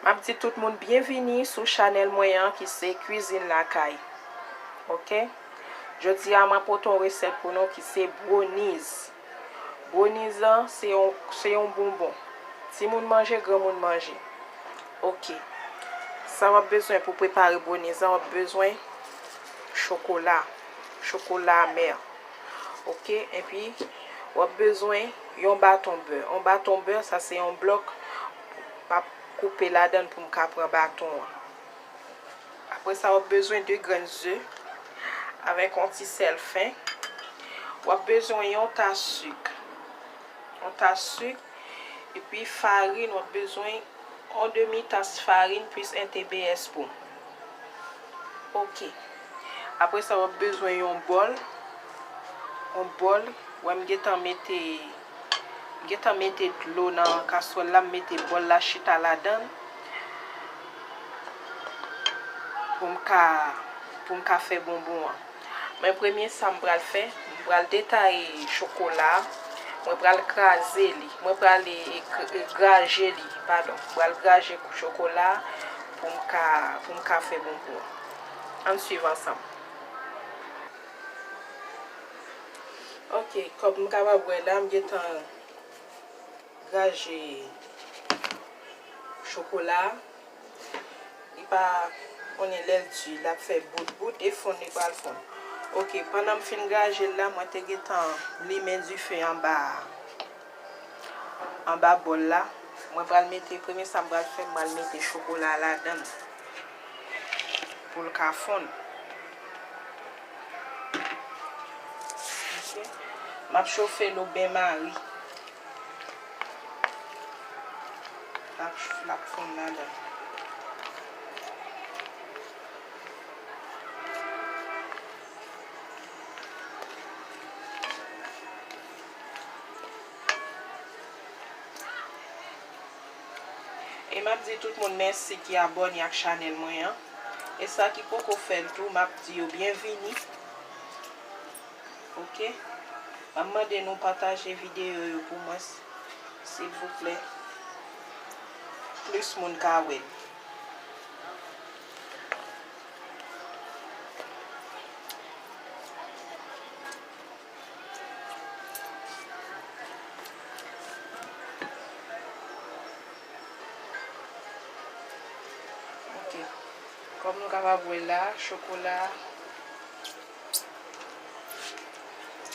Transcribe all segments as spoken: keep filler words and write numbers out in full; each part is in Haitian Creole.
M ap di tout moun byenvini sou chanèl mwen an ki se Kwizin Lakay. Oke? Jodi a, m ap pote yon resèt pou nou ki se brownies. Brownies lan, se yon, se yon bonbon. Timoun manje, granmoun manje. Oke. Sa w ap bezwen pou prepare brownies lan, w ap bezwen chokola, chokola amè. Oke, epi w ap bezwen yon baton bè. Yon baton bè, sa se yon blòk, w ap koupe ladan l pou m ka pran baton an. Apre sa, w ap bezwen de grenn ze avèk yon ti sèl fen. W ap bezwen yon tas sik. Yon tas sik. Epi farin, w ap bezwen yon demi tas farin plis en T B S pou. Oke. Apre sa, w ap bezwen yon bòl. Yon bòl. Wè, m gentan mete, m gentan mete dlo nan kaswòl la, m mete bòl la chita ladan l pou m ka, pou m ka fè bonbon an. Men premye sa m pral fè, m pral detaye chokola a. Mwen pral kraze li. Mwen pral e, e, e, graje li, padon. Mwen pral graje chokola a pou m ka, pou m ka fè bonbon an. Ann swiv ansanm. Oke, kòm m kapab wè la, m gentan graje chokola a. Li pa konnen lè l di, l ap fè bout bout e fonn, li pral fonn. Oke, pandan m fin graje l la, mwen te gentan limen dife anba, anba bòl la. Mwen pral mete, premye sa m pral fè, m pral mete chokola a ladan l pou l ka fonn. Oke. M ap chofe l o ben mari. L ap, l ap fonn ladan. E m ap di tout moun mèsi ki abòne ak chanèl mwen an. E sa ki poko fè l tou, m ap di yo byenvini. Oke? M ap mande nou pataje videyo yo pou mwen, silvouplè. Plis moun ka wè l. Oke. Kòm nou kapab wè la, chokola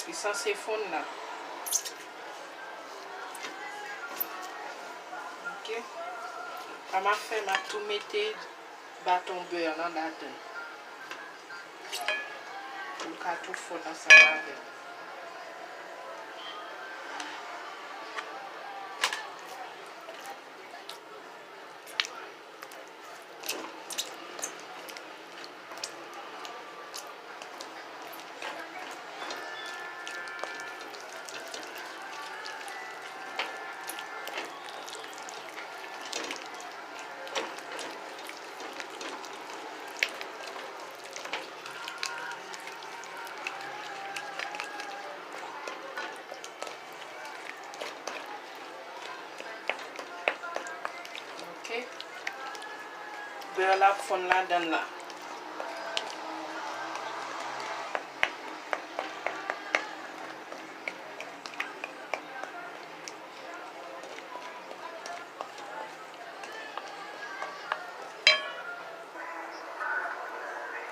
li sanse fonn la. Oke. Sa m ap fè, m ap tou mete baton bè lan ladan l. Pou l ka tou fonn ansanm avè l. Oke. Bè la ap fonn ladan l la.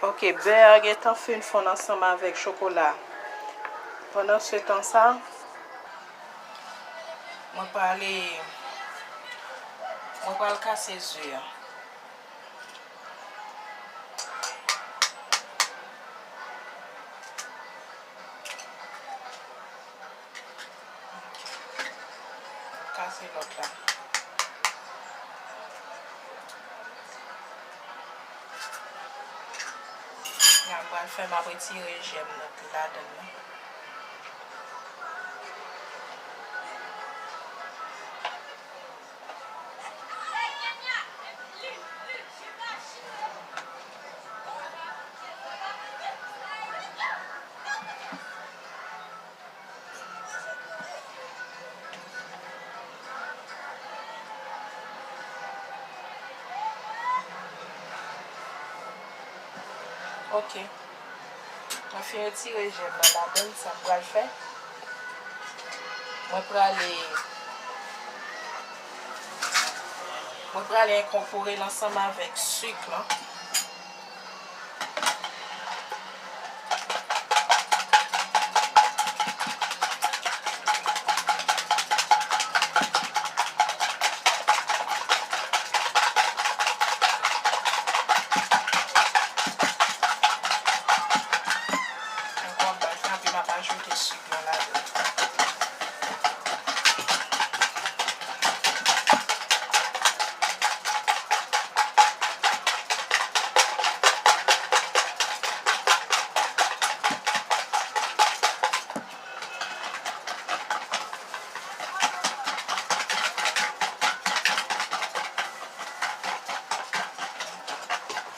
Oke, bè a gentan fin fonn ansanm avèk chokola. Pandansetan sa, mwen pral, mwen pral kase ze a. Kase lòt la. La, m pral fè, m ap retire jèm nan ki ladan l lan. Ok. Mwen fin retire jèm nan ladann, sa m pral fè. Mwen prale, mwen prale enkòpore l ansanm avèk sik lan. Ankò, m pa kanpe, m ap ajoute sik lan ladan.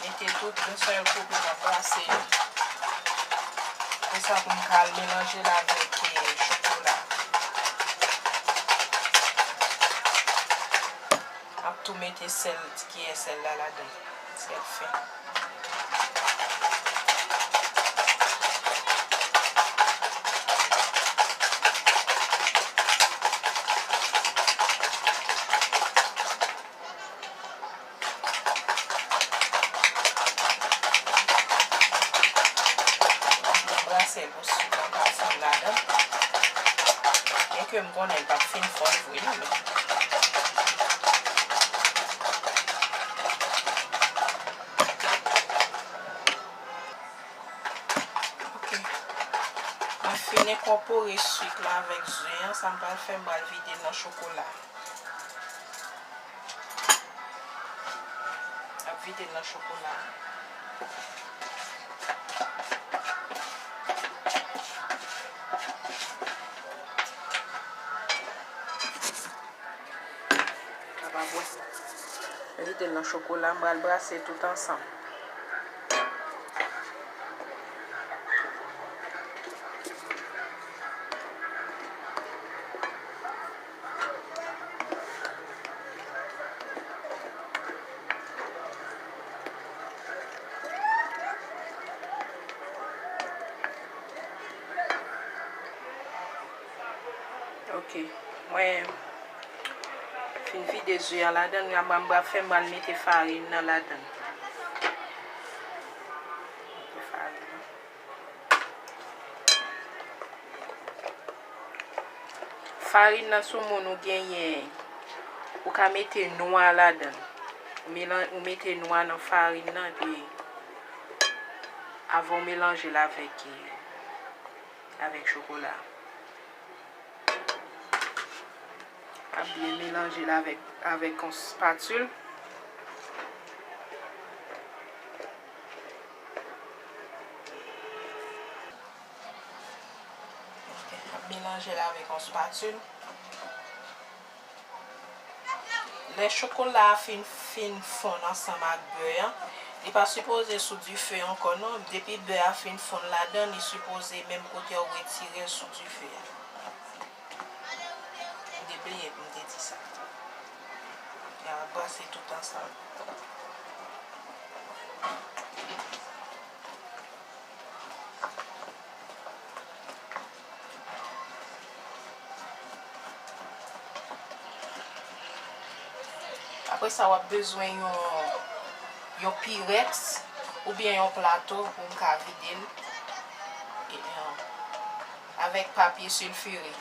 Mete tout yon sèl kou, epi m ap brase yo. Konsa pou m ka al melanje l avèk, eh, chokola. M ap tou mete sèl, ti kiyè sèl la ladan. Sèl fen. Brase l pou sik lan pa fonn ladan. Byenke m konnen l p ap fin fonn vre non, men. Ok. Mwen fin enkòpore sik la avèk ze an. Sa m pral fè, m pral vide l nan chokola. Ap vide l nan chokola. Sa pa bon. Mete l nan chokola, m pral brase tout ansanm. Ok, mwen fin vide ze a ladann, la m pral fè, m pral mete farin nan ladann. Mete farin nan. Farin nan, sou moun ou genyen, ou ka mete nwa ladann. Ou melan-, ou mete nwa nan farin nan, epi avan w melanje l avèk, avèk chokola. Ap byen melanje l avèk, avèk yon spatil. Ok, ap melanje l avèk yon spatil. Lè chokola a fin, fin fonn ansanm ak bè an, li pa sipoze sou dife ankò non. Depi bè a fin fonn ladann, li sipoze menm kote a ou retire l sou dife a. M te bliye pou m te di sa. N a brase tout ansanm. Apre sa, w ap bezwen yon, yon pirèks oubyen yon plato pou m ka vide l, e, e, avèk papye silfire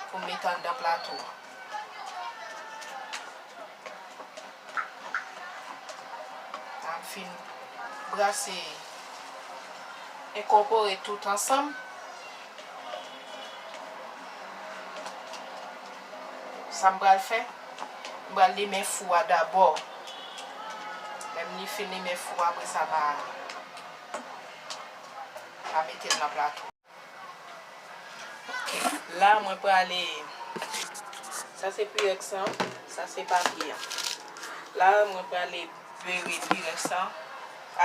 pou m mete anndan plato a. Sa m fin brase, enkòpore tout ansanm. Sa m pral fè, m pral limen fou a dabò. Lè m li fin limen fou a, apre sa, m a, m a mete l nan plato. Ok. La, mwen prale, sa se pirèks lan, sa se papye a. La, mwen prale bere pirèks lan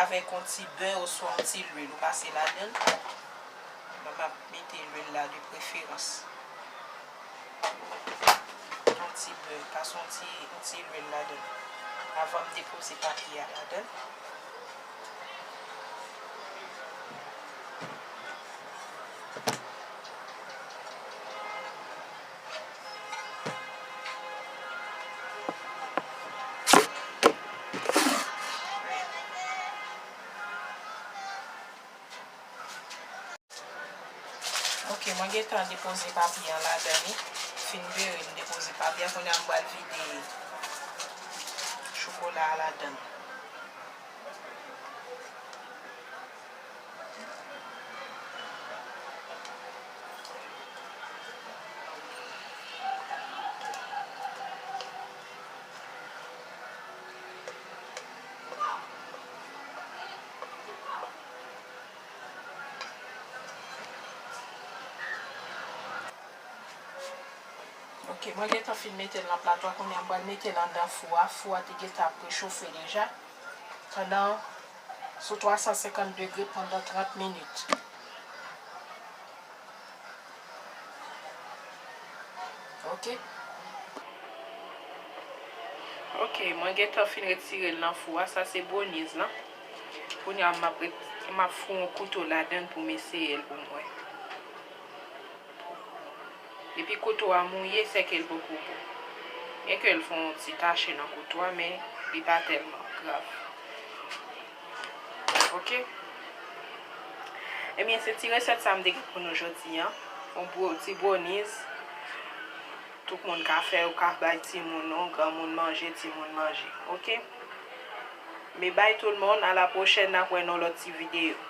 avèk yon ti bè oswa yon ti lwil. Ou pase ladann. Mwen, m ap mete lwil la de preferans. Yon ti bè, pase yon ti, yon ti lwil ladann. Avan m depoze papye a ladann. Mwen gentan depoze papye an ladan li. Fin vire, m depoze papye a. Kounye a m pral vide chokola a ladan. Ok, mwen gentan fin mete l nan plato a, kounye a m pral mete l anndan fou a. Fou a te gentan ap rechofe deja pandan sou twa san senkant degre pandan trant minit. Ok. Ok, mwen gentan fin retire l nan fou a. Sa se brownies lan. Kounye a m ap ret-, m ap foure yon kouto ladan l pou m eseye l pou m wè. Depi kouto a mouye, se ke l poko bon. Byenke l fè yon ti tache nan kouto a, men li pa tèlman grav. Ok? Ebyen, se ti resèt sa m te gen pou nou jodi a. Yon bro-, ti brownies. Tout moun ka fè, ou ka bay timoun ou, granmoun manje, timoun manje. Ok? Men bye tout le monde, à la prochaine, n ap wè nan lòt ti videyo.